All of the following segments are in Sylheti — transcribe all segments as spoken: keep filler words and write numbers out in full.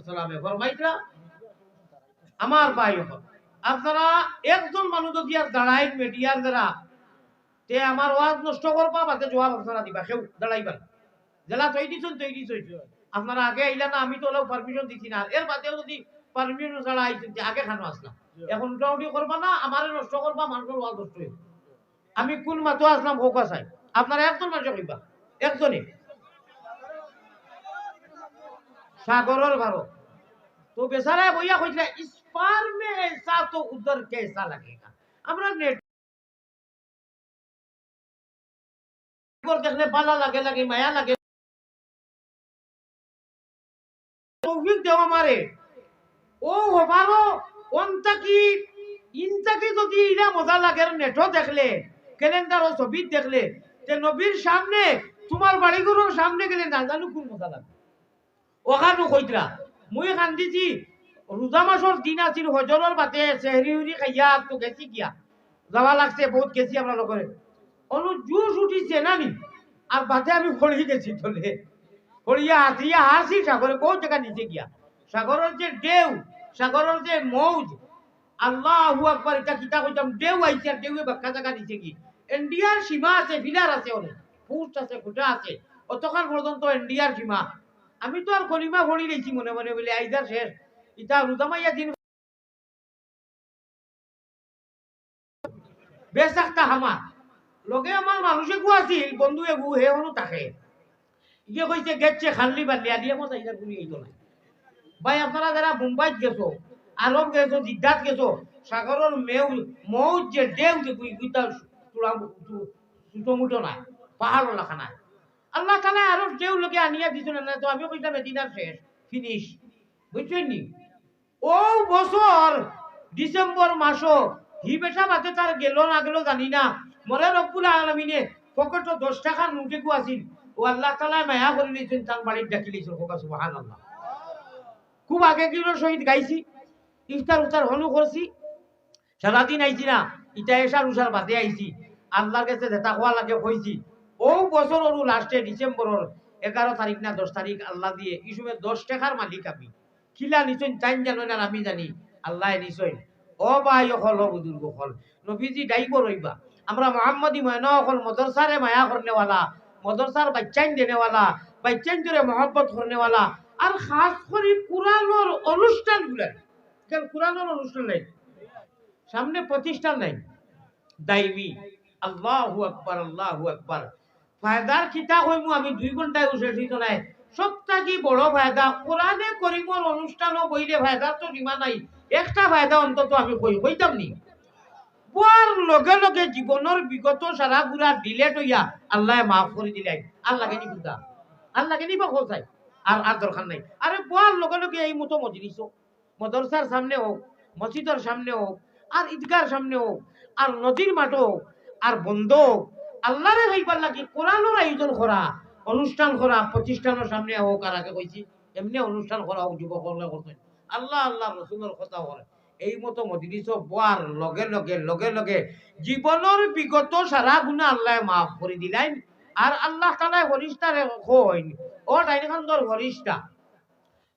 সালামে ফরমাইতরা, আমার ভাই অকল, আপনারা একজন মানুষ যদি আর দাঁড়াইন মিডিয়ার দ্বারা, তে আমার ওয়াজ নষ্ট করবা, বাদে জবাব আপনারা দিবা, কেউ দাঁড়াইবা না। যেলা তৈরি দিছইন, তৈরি দিছইন। আপনারা আগে আইলা না, আমি তো ওলাও পারমিশন দিছি না। আর এর বাদেও যদি পারমিশন ছাড়া আইছইন, তে আগে খানো আসলাম। এখন উঠাউঠি করবা না, আমারে নষ্ট করবা, মানুষের ওয়াজ নষ্ট হইব। আমি কোন মাতো আসলাম, হোক আসাই। আপনারা একজন মানুষে কইবা, একজনে। সাগরর ভারত। তো বেচারায় বইয়া কইতরা, "ইস পার মে এসা তো উধর কেসা লাগেগা।" আমরা নেট দেখলে বালা লাগে, লাগে মায়া লাগে। তৌফিক দেও আমারে। ও হবারও অন থাকি, ইন থাকি যদি ইলা মজা লাগের নেটো দেখলে, ক্যালেন্ডারও ছবিত দেখলে, তে নবীর সামনে, তোমার বাড়িঘরর সামনে গেলে না জানো কোন মজা লাগে। ওখানো কইতরা, মুই কান্দিছি, রোজা মাসর দিন আছিল, হজরর বাদে সেহরি হুরি খাইয়া তো গেছি গিয়া, যাওয়া লাগছে, বহুত গেছি আমরা লগরে। অনু জুশ উঠিছে না নি, আর বাদে আমি পড়ি গেছি তলে, পড়িয়া হাসিয়া হাসি সাগরে, বহুত জাগা নিচে গিয়া। সাগরর যে ঢেউ, সাগরর যে মৌজ, আল্লাহু আকবার, ইটা কিতা কইতাম, ঢেউ আইছে আর ঢেউয়ে বাক্কা জাগা নিচে গি। ইন্ডিয়ার সীমা আছে, ফিলার আছে, অনেক পোস্ট আছে, খুঁটা আছে, অতখান পর্যন্ত ইন্ডিয়ার সীমা। আমি তো আর কলিমা পড়ি লইছি মনে মনে, বলে আইজ আর শেষ। ইতা রোজা মাইয়া দিন বেশ একটা হামা। লগে আমার মানুষ এগু আছিল, বন্ধু এগু, হে হনো থাকে। ইয়ে কইছে, "গেছে খাল্লি বাল্লি, আলিয়া মত আইয়া ঘুরি আইতো না।" ভাই, আপনারা যারা বোম্বাইত গেছো, আরব গেছো, জিদ্দাত গেছো, সাগরর মেউ, মৌজ যে ঢেউ যে গুই গুইতা চূড়া, চু-, ছোট মুটো নাই, পাহাড় লাখা নাই। আল্লাহ তাআলা আরো ঢেউ লগে আনিয়া দিছইন না, তো আমি কইতাম এদিন আর শেষ, ফিনিশ। বুঝছইন নি? ও বছর ডিসেম্বর মাসো হি বেটা বাদে তার গেল না গেল জানি না, মরে রব্বুল আলামিনে পকেটো দশ টাকার নোট এগু আছিল, ও আল্লাহ তাআলায় মায়া করি নিছইন, তার বাড়িত ডাকি লইছইন। কওকা সুবহানাল্লাহ। খুব আগে কিনো শহীদ গাইছি, ইফতার উফতার হনু করছি, সারাদিন আইছি না, ইটা এশার উশার বাদে আইছি, আল্লাহর গেছে যেটা কওয়া লাগে কইছি। ও বছর ওরু লাস্টে ডিসেম্বরর এগারো তারিখ না দশ তারিখ আল্লাহ দিয়ে, ই সময় দশ টাকার মালিক আমি। কিলা নিছইন তাইন জানইন আর আমি জানি, আল্লায় নিছইন। ও ভাই অকল, ও বুজুর্গ অকল, নবীজি ডাইবর অইবা। আমরা মোহাম্মদী ময়না অকল, মদরসারে মায়া করনেওয়ালা, মদরসার বাইচ্চাইন দেনেওয়ালা, বাইচ্চাইন ধরে মহব্বত করনেওয়ালা, আর খাস করি কুরআনর অনুষ্ঠানগুলা। কেন কুরআনর অনুষ্ঠান নাই? সামনে প্রতিষ্ঠান নাই। দাইমি। আল্লাহু আকবার, আল্লাহু আকবার। ফায়দার কিতা কইমু আমি, দুই ঘন্টায় শেষ অইতো নায়। সব থাকি বড় ফায়দা, কোরআনে করিমর অনুষ্ঠানো বইলে ফায়দার তো সীমা নাই। একটা ফায়দা অন্তত আমি কই, কইতাম নি? বওয়ার লগে লগে জীবনর বিগত সারা গুণা delete অইয়া আল্লায় মাফ করি দিলাইন। আর লাগে নি বুঝা? আর লাগে নি বা কোথায়? আর, আর দরকার নাই। আরে বওয়ার লগে লগে এই মতো মজলিসো, মদরসার সামনে হোক, মসজিদর সামনে হোক, আর ঈদগার সামনে হোক, আর নদীর মাঠো হোক, আর বন্দো হোক, আল্লারে পাইবার লাগি কোরআনর আয়োজন করা, অনুষ্ঠান করা, প্রতিষ্ঠানর সামনে হোক, আর আগে কইছি, এমনে অনুষ্ঠান করা হোক, যুবক অকলে করছইন। আল্লাহ, আল্লাহর রসুলর কথা কয়, এই মতো মজলিসো বওয়ার লগে লগে, লগে লগে জীবনর বিগত সারা গুণা আল্লায় মাফ করি দিলাইন। আর আল্লাহ তাআলায় ফিরিস্তারে কইন, "ও ডাইন কান্দর ফিরিস্তা,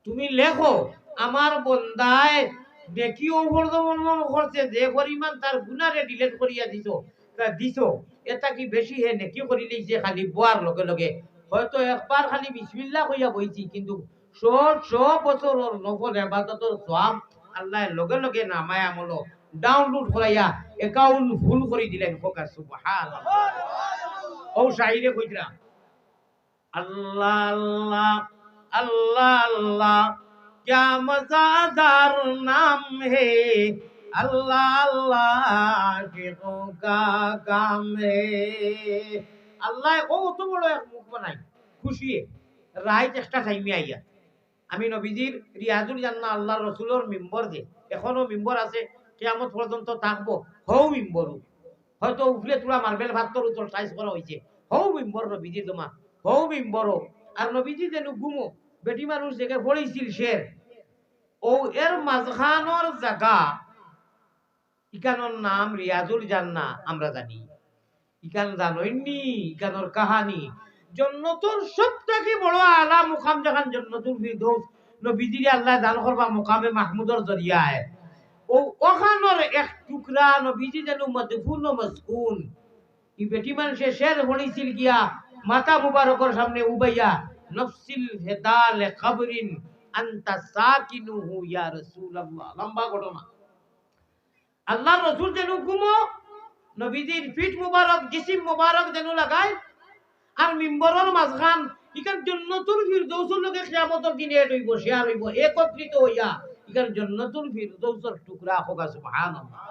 তুমি লেখো, আমার বন্দায় নেকি অউ পরিমাণ করছে, যে পরিমাণ তার গুণারে delete করিয়া দিছো, তা দিছো, এটা কি বেশি হে নেকি করি লইছে খালি বওয়ার লগে লগে?" হয়তো একবার খালি বিসমিল্লাহ কইয়া বইছি, কিন্তু শত শত বছরর নফল ইবাদতর সওয়াব আল্লায় লগে লগে নামায়ে আমলো download করাইয়া account full করি দিলাইন। কওকা সুবহানাল্লাহ। অউ শাইরে কইরা, আল্লাহ আল্লাহ, আল্লাহ আল্লাহ, ক্যা মজাদার নাম হে, আল্লাহ আল্লাহ, আশিকো কা কাম হে। আল্লায় অউ অত বড় এক মুখ বানাইন, খুশিয়ে, রাইত একটা টাইমে আইয়া। আমি নবীজির রিয়াজুল জান্নাহ, আল্লাহর রসুলর মিম্বর যে, এখনো মিম্বর আছে, কিয়ামত পর্যন্ত থাকবো, হউ মিম্বরও। হয়তো উপরে থুড়া মার্বেল পাথর উতল টাইলস করা অইছে, হউ মিম্বর নবীজির জমা, হউ মিম্বরও। আর নবীজি যেন ঘুমো, বেটি মানুষ জেগে পড়ছিল শের, অউ এর মাঝখানর জাগা, ইখানর নাম রিয়াজুল জান্নাহ, আমরা জানি। ইখান জানইন নি, ইখানর কাহানি। জন্নতর সব থাকি বড় আলা মুকাম যেখান জন্নতুল ফিরদৌস, নবীজিরে আল্লায় দান করবা মকামে মাহমুদর জরিয়ায়। অউ অখানর এক টুকরা নবীজি যেন মদফুন ও মসকুন। ই বেটি মানষে শের পড়ছিল গিয়া মাথা মুবারকর সামনে উবাইয়া, "নফসিল হেদালে কবরিন আনতা সাকিনুহু ইয়া রাসূলুল্লাহ।" লম্বা ঘটনা। আল্লার রসুল যেন ঘুমো, নবীজির পিঠ মুবারক, জিসিম মুবারক যেন লাগায়, আর মিম্বরর মাঝখান, ইখান জন্নতুল ফিরদৌসর লগে কিয়ামতর দিনে add অইবো, share অইবো, একত্রিত অইয়া ইখান জন্নতুল ফিরদৌসর টুকরা অউক। সুবহানাল্লাহ।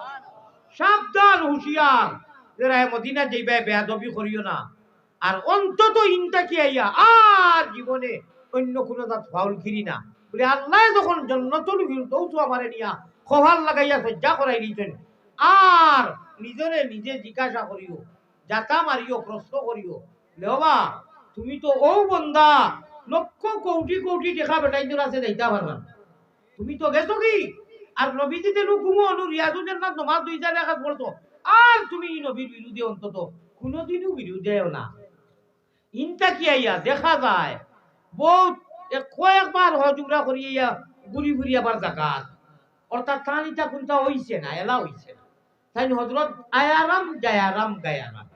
সাবধান, হুঁশিয়ার, যেরা মদিনা যাইবায় বেয়াদবি করিও না। আর অন্তত ইন থাকি আইয়া আর জীবনে অইন্য কুনু জাত ফাউলগিরি না। বুলে, আল্লায় যখন জন্নতুল ফিরদৌসো আমারে নিয়া কপাল লাগাইয়া সইজ্জা করাই দিছইন, আর নিজরে নিজে জিজ্ঞাসা করিও, যাতা মারিও, প্রশ্ন করিও, "লে ওবা, তুমি তো অউ বন্দা, লক্ষ কৌটি কৌটি টেকা বেটাইন্তর কাছে যাইতা পাররায় না। তুমি তো গেছো কি? আর নবীজি যেন ঘুমো, অনো রিয়াজুল জান্নাত নমাজ দুই চাইর রাকাত পড়তো, আর তুমি ই নবীর বিরুদ্ধে অন্তত কুনুদিনও বিরুদ্ধে আইও না।" ইন থাকি আইয়া দেখা যায়, বউত এক কয়েকবার হজ উমরা করি আইয়া ঘুরি ফিরি আবার জাকাত। অর্থাৎ তান ইতা কুন্তা অইছে না, এলা অইছে না। তাইন হজরত আয়ারাম, যায়ারাম, গায়ারাম।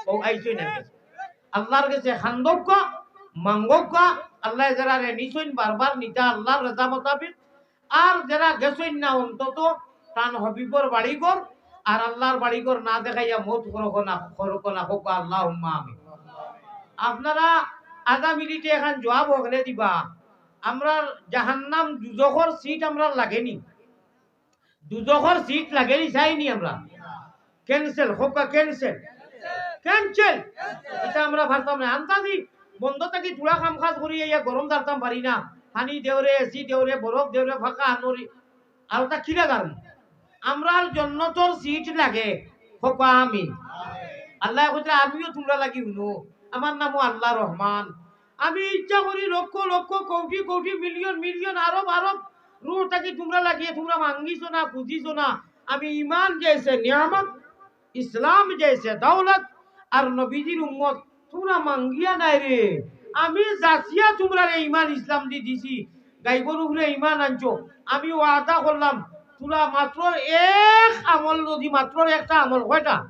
অউ আইছইন না গেছইন। আল্লার গেছে কান্দউক্কা, মাঙ্গউক্কা, আল্লায় যেরারে নিছইন বারবার নিতা আল্লার রেজা মোতাবিক, আর যেরা গেছইন না অন্তত তান হবিবর বাড়িঘর আর আল্লার বাড়িঘর না দেখাইয়া মউত করউক্কা না, করউক্কা না, কউক্কা আল্লাহুম্মা আমিন। আপনারা আধা মিনিটে এখান জুয়াব হকলে দিবা, আমরার জাহান্নাম দুজখর seat আমরার লাগেনি? দুজখর seat লাগেনি, চাইনি আমরা। Cancel, কউক্কা cancel। Cancel। ইতা আমরা পারতাম না। আন্তাজি বন্দ থাকি থুড়া কাম কাজ করি আইয়া গরম জারতাম পারি না। পানি দেওরে, AC দেওরে, বরফ দেওরে, ফাঁকা আনরি। আর ওটা কিলা জারমু? আমরার জন্নতর seat লাগে। কউক্কা আমিন। আল্লায় কইতরা, "আমিও তুমরার লাগি হুনো, আমার নামও আল্লাহ রহমান।" আমি ইচ্ছা করি লক্ষ লক্ষ, কৌটি কৌটি, মিলিয়ন মিলিয়ন, আরব আরব রুহ থাকি তুমরার লাগি, তুমরা মাঙ্গিছো না, খুজিছো না। আমি ইমান যাইছে নিয়ামত, ইসলাম যাইছে দৌলত, আর নবীজির উম্মত তুমরা মাঙ্গিয়া নায় রে। আমি যাচিয়া তুমরারে ইমান ইসলাম দি দিছি। গাইবর উপরে ইমান আনছো। আমি ওয়াদা করলাম, তুমরা মাত্র এক আমল, যদি মাত্র একটা আমল, কয়টা?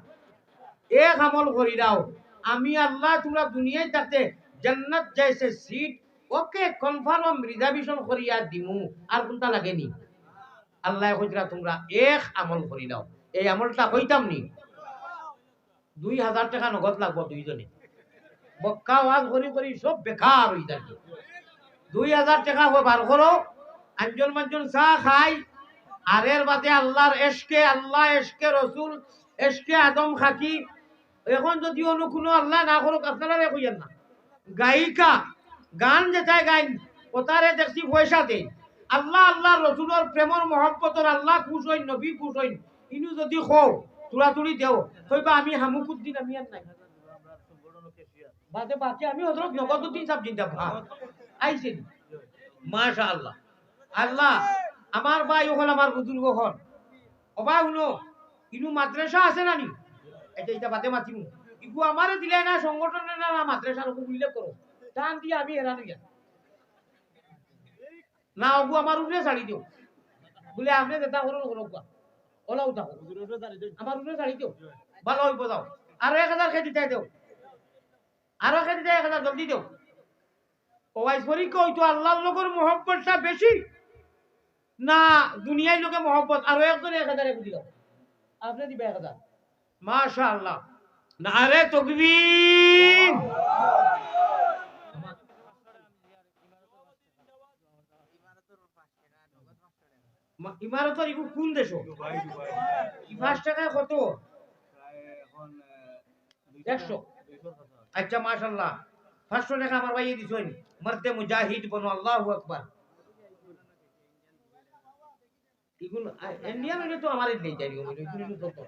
এক আমল করিলাও, আমি আল্লায় তুমরা দুনিয়াত থাকতে জান্নাত যাইছে seat, okay, confirm, reservation করিয়া দিমু। আর কুন্তা লাগেনি? আল্লায় কইতরা তুমরা এক আমল করিলাও। এই আমলটা কইতাম নি? দুই হাজার টেকা নগদ লাগবো দুইজনে। বক্কা ওয়াজ করি করি সব বেকার অই যার। দুই হাজার টেকা বার করো, আঞ্জন মাঞ্জন চা খাই, আর এর বাদে আল্লার এশকে, আল্লাহ এশকে রসুল, এশকে আদম খাকি। এখন যদি অন্য কুনু আল্লায় না করউক, আপনারারে কইয়ার না। গায়িকা, গান যেটায় গাইন, ওটারে দেখছি পয়সা দেইন। আল্লাহ, আল্লার রসুলর প্রেমর মহব্বতর আল্লাহ খুশ অইন, নবী খুশ অইন। ইনু যদি কও, তুড়াতুড়ি দেও, কইবা, "আমি হামুকুদ্দিন, আমি আর নাই।" বাদে বাকি আমি হজরত নগদুদ্দিন সাব জিন্দাবাদ। আইছেন। মাশাআল্লাহ। আল্লাহ, আমার ভাই অকল, আমার বুজুর্গ অকল। ওবা হুনো, ইনু মাদ্রাসা আছে না নি? এটা, এটা বাদে মাতিমু। ইগু আমারে দিলে না, সংগঠনে না, না মাদ্রাসার ওগু উল্লেখ করো। টান দিয়া আমি হেরান অইয়া। না, ওগু আমার উপরে ছাড়ি দেও। বুলে, "আপনে যেটা করইন, করউক্কা।" ওলা উঠা করো। আমার উপরে ছাড়ি দেও। ভালা অইবো, যাও। আরো এক হাজার কে দিতায় দেও। আরো কে দিতায় এক হাজার, জলদি দেও। ও ভাই, পরীক্ষা অইতো আল্লার লগর মহব্বতটা বেশি না দুনিয়ার লগে মহব্বত? আরো একজনে এক হাজার এগু দিলাও। আপনে দিবা এক হাজার। মাশাআল্লাহ। নারে তকবীর। মা-, ইমারতর ইগু কুন দেশো? Dubai, Dubai. ই পাঁচ টেকায় কত? প্রায় এখন, আহ, দুইশো একশো। দুইশোর কাছাকাছি। আচ্ছা, মাশাআল্লাহ। পাঁচশো টেকা আমার ভাইয়ে দিছইন। মর্দে মুজাহিদ বনো, আল্লাহু আকবার। ইগুন, আ, ইন্ডিয়ান অইলে তো আমার নেই, যাই হোক, ইগুন তো তো।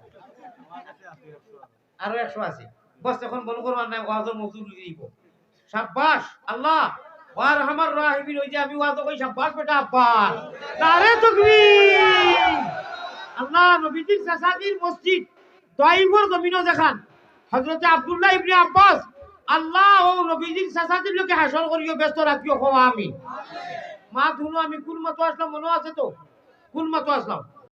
আরো একশো আছে। বস, এখন বন্ধ করো, আর নাই, ওয়াজর মজুরি দিব। সাব্বাস, আল্লাহ, ওয়া আরহামার রাহিমিন, ওই যে আমি ওয়াজ কই, সাব্বাস বেটা, আব্বাস। নারে তকবীর। আল্লাহ, নবীজির চাচাজির মসজিদ, তাইফর জমিনো যেখান, হযরতে আব্দুল্লাহ ইবনে আব্বাস, আল্লাহ ও নবীজির চাচাজির লগে হাশর করিও, ব্যস্ত রাখিও, কও আমিন। মাত হুনো, আমি কুন মাতো আছলাম মনো আছে তো? কুন মাতো আছলাম?